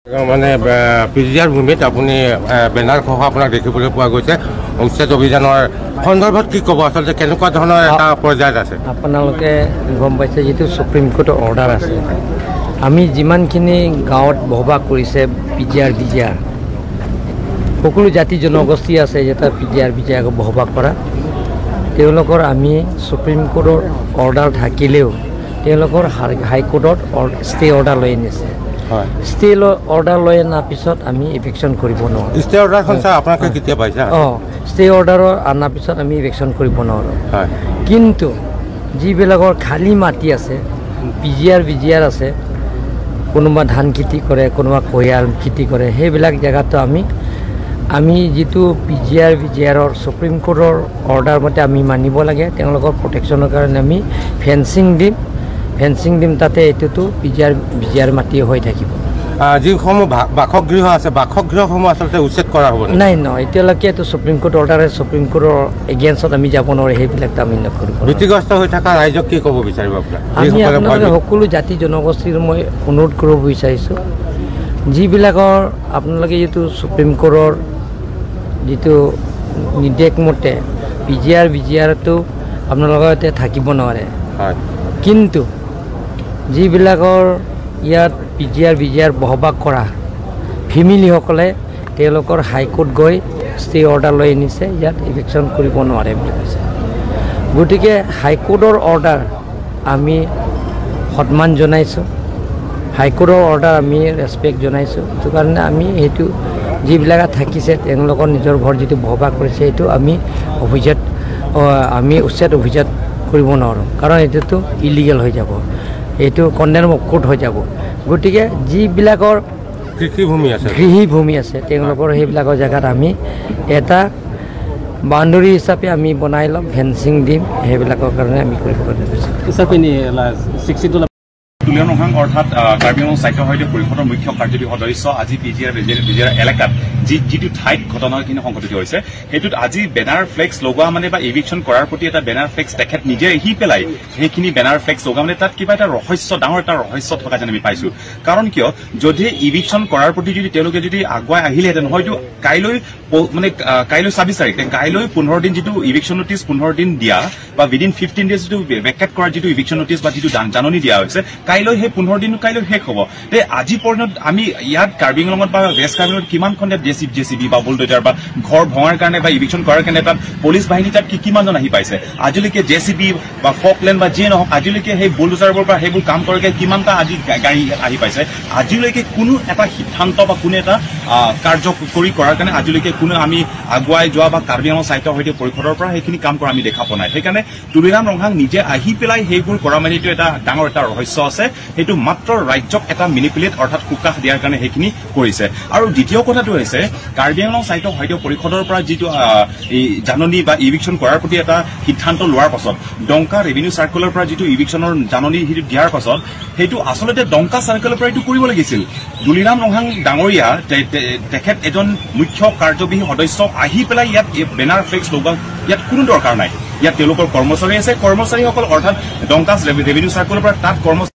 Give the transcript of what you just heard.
মানে পিজিআৰ ভূমিত আপুনি বেনাৰ সহ আপোনাক দেখিবলৈ পোৱা গৈছে। উচ্ছেদ অভিযানৰ সন্দৰ্ভত কি ক'ব, আচলতে কেনেকুৱা ধৰণৰ এটা পৰ্যায়ত আছে? আপোনালোকে গম পাইছে যিটো সুপ্ৰিম কোৰ্টৰ অৰ্ডাৰ আছে, আমি যিমানখিনি গাঁৱত বসবাস কৰিছে পিজিআৰ বিজিআৰ সকলো জাতি জনগোষ্ঠী আছে যেতিয়া পিজিআৰ বিজিআৰ বসবাস কৰা, তেওঁলোকৰ আমি সুপ্ৰিম কোৰ্টৰ অৰ্ডাৰ থাকিলেও তেওঁলোকৰ হাইকোৰ্টত ষ্টে অৰ্ডাৰ লৈ আনিছে। ষ্টে অৰ্ডাৰ লৈ অনাৰ পিছত আমি ইভিকশ্যন কৰিব নোৱাৰোঁ। ষ্টে অৰ্ডাৰখন ছাৰ আপোনালোকে কেতিয়া পাইছে? অঁ, ষ্টে অৰ্ডাৰৰ অনাৰ পিছত আমি ইভিকশ্যন কৰিব নোৱাৰোঁ। কিন্তু যিবিলাকৰ খালী মাটি আছে, পিজিআৰ বিজিআৰ আছে, কোনোবা ধান খেতি কৰে, কোনোবা কুঁহিয়াৰ খেতি কৰে, সেইবিলাক জেগাতো আমি যিটো পিজিআৰ বিজিআৰৰ সুপ্ৰিম কোৰ্টৰ অৰ্ডাৰ মতে আমি মানিব লাগে। তেওঁলোকৰ প্ৰটেকশ্যনৰ কাৰণে আমি ফেঞ্চিং দিম, তাতে এইটোতো পিজিআৰ বিজিআৰ মাটি হৈ থাকিব। যিসমূহ বাসগৃহ আছে, বাসগৃহসমূহ আচলতে উচ্ছেদ কৰা হ'ব? নাই, নহয়, এতিয়ালৈকে এইটো সুপ্ৰিম কোৰ্ট অৰ্ডাৰে, সুপ্ৰিম কোৰ্টৰ এগেইনষ্টত আমি যাব নোৱাৰোঁ, সেইবিলাকতো আমি নকৰোঁ। ভীতিগ্ৰস্ত হৈ থকা ৰাইজক কি ক'ব বিচাৰিব আপোনাক? আমি আপোনালোকে সকলো জাতি জনগোষ্ঠীৰ মই অনুৰোধ কৰিব বিচাৰিছোঁ, যিবিলাকৰ আপোনালোকে যিটো সুপ্ৰিম কোৰ্টৰ যিটো নিৰ্দেশ মতে পিজিআৰ বিজিআৰটো আপোনালোকৰ ইয়াতে থাকিব নোৱাৰে, কিন্তু যিবিলাকৰ ইয়াত পিজিআৰ বিজিআৰ বসবাস কৰা ফেমিলিসকলে তেওঁলোকৰ হাইকোৰ্ট গৈ ষ্টে অৰ্ডাৰ লৈ আনিছে, ইয়াত ইভিকশ্যন কৰিব নোৱাৰে বুলি কৈছে। গতিকে হাইকোৰ্টৰ অৰ্ডাৰ আমি সন্মান জনাইছোঁ, হাইকোৰ্টৰ অৰ্ডাৰ আমি ৰেচপেক্ট জনাইছোঁ। সেইটো কাৰণে আমি সেইটো যিবিলাকে থাকিছে তেওঁলোকৰ নিজৰ ঘৰ যিটো বসবাস কৰিছে, সেইটো আমি অভিজাত আমি উচ্ছেদ অভিজাত কৰিব নোৱাৰোঁ, কাৰণ এইটোতো ইলিগেল হৈ যাব, এইটো কণ্ডেম অফ কোৰ্ট হৈ যাব। গতিকে যিবিলাকৰ কৃষিভূমি আছে তেওঁলোকৰ সেইবিলাকৰ জেগাত আমি এটা বাউণ্ডৰী হিচাপে আমি বনাই ল'ম, ফেঞ্চিং দিম, সেইবিলাকৰ কাৰণে আমি কৰিব কাৰণে। তুলিৰাম ৰংহাং অৰ্থাৎ কাৰ্বি আংলং সাহিত্য সাহিত্য পৰিষদৰ মুখ্য কাৰ্যবাহী সদস্য আজি পিজিআৰ বিজিআৰ এলেকাত যিটো ঠাইত ঘটনাখিনি সংঘটিত হৈছে, সেইটোত আজি বেনাৰ ফ্লেক্স লগোৱা মানে বা ইভিকশ্যন কৰাৰ প্ৰতি এটা বেনাৰ ফ্লেক্স তেখেত নিজে আহি পেলাই সেইখিনি বেনাৰ ফ্লেক্স লগোৱা মানে তাত কিবা এটা ৰহস্য, ডাঙৰ এটা ৰহস্য থকা যেন আমি পাইছো। কাৰণ কিয়, যদি ইভিকশ্যন কৰাৰ প্ৰতি যদি তেওঁলোকে যদি আগুৱাই আহিলেহেঁতেন, হয়তো কাইলৈ মানে কাইলৈ 26 তাৰিখ, কাইলৈ 15 দিন যিটো ইভিকশ্যন নটিচ 15 দিন দিয়া বা উইদিন 15 ডেজ যিটো ভেকেট কৰাৰ যিটো ইভিকশ্যন নটিচ বা যিটো জাননী দিয়া হৈছে, কাইলৈ সেই 15 দিন কাইলৈ শেষ হ'ব। তে আজি পৰ্যন্ত আমি ইয়াত কাৰ্বি আংলঙত বা ৱেষ্ট কাৰ্বি আংলঙত কিমানখন ইয়াত জে চি বি বা বুলডোজাৰ বা ঘৰ ভঙাৰ কাৰণে বা ইভিকশ্যন কৰাৰ কাৰণে তাত পুলিচ বাহিনী তাত কিমানজন আহি পাইছে? আজিলৈকে জে চি বি বা ফকলেণ্ড বা যিয়ে নহওক, আজিলৈকে সেই বুলডোজাৰবোৰ বা সেইবোৰ কাম কৰাকে কিমানটা আজি গাড়ী আহি পাইছে? আজিলৈকে কোনো এটা সিদ্ধান্ত বা কোনো এটা কাৰ্যকৰী কৰাৰ কাৰণে আজিলৈকে কোনো আমি আগুৱাই যোৱা বা কাৰ্বি আংলং সাহিত্য সাহিত্য পৰিষদৰ পৰা সেইখিনি কাম কৰা আমি দেখা পোৱা নাই। সেইকাৰণে তুলিৰাম ৰংহাং নিজে আহি পেলাই সেইবোৰ কৰা মানে এইটো এটা ডাঙৰ এটা ৰহস্য আছে, সেইটো মাত্ৰ ৰাজ্যক এটা মিনিপুলেট অৰ্থাৎ সুকাশ দিয়াৰ কাৰণে সেইখিনি কৰিছে। আৰু দ্বিতীয় কথাটো হৈছে, কাৰ্বি আংলং সাহিত্য সাহিত্য পৰিষদৰ পৰা যিটো জাননী বা ইভিকশ্যন কৰাৰ প্ৰতি এটা সিদ্ধান্ত লোৱাৰ পাছত, ডংকা ৰেভিনিউ চাৰ্কলৰ পৰা যিটো ইভিকশ্যনৰ জাননী সেইটো দিয়াৰ পাছত, সেইটো আচলতে ডংকা চাৰ্কলৰ পৰা এইটো কৰিব লাগিছিল। তুলিৰাম ৰংহাং ডাঙৰীয়া তেখেত এজন মুখ্য কাৰ্যবাহী সদস্য আহি পেলাই ইয়াত বেনাৰ ফ্লেক্স লগোৱা ইয়াত কোনো দৰকাৰ নাই। ইয়াত তেওঁলোকৰ কৰ্মচাৰী আছে, কৰ্মচাৰীসকল অৰ্থাৎ ডংকা ৰেভিনিউ চাৰ্কলৰ পৰা তাত কৰ্মচাৰী